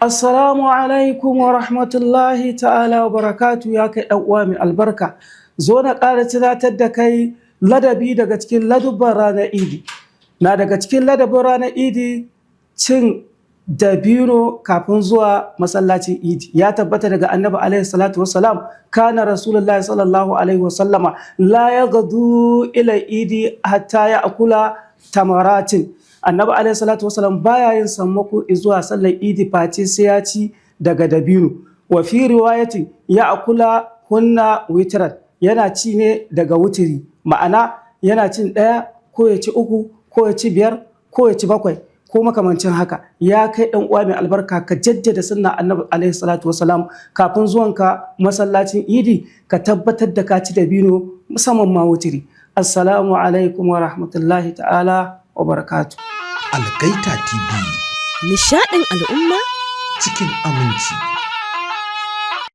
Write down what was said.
Assalamu alaikum wa rahmatullahi ta'ala wa barakatu. Ya kai ɗan uwa mai albarka. Zo na ƙara tunatar da kai ladabi daga cikin ladubban ranar Idi. Na daga cikin ladabin ranar Idi cin dabino kafin zuwa masallacin Idi. Ya tabbata daga Annabi alaihi salatu wassalam, kana Rasulullahi sallallahu alaihi wasallama la yaghdu ila idi hatta ya'kula tamaratin. Annabi alaihi salatu wasalam baya yin sammako zuwa sallar Idi face sai ya ci daga dabino. Wa fi riwayatin ya'kula hunna witran, yana ci ne daga wutiri, ma'ana yana cin ɗaya ko ya ci uku ko ya ci biyar ko ya ci bakwai ko makamancin haka. Ya kai ɗan uwa mai albarka, ka jaddada sunna Annabi alaihi salatu wasalam. Kafin zuwanka masallacin Idi, ka tabbatar da ka ci dabino, musamman ma wutiri. Assalamu alaikum wa rahmatullahi ta'ala wa barakatu. Algaita TV. Nishaɗin al'umma. Cikin aminci.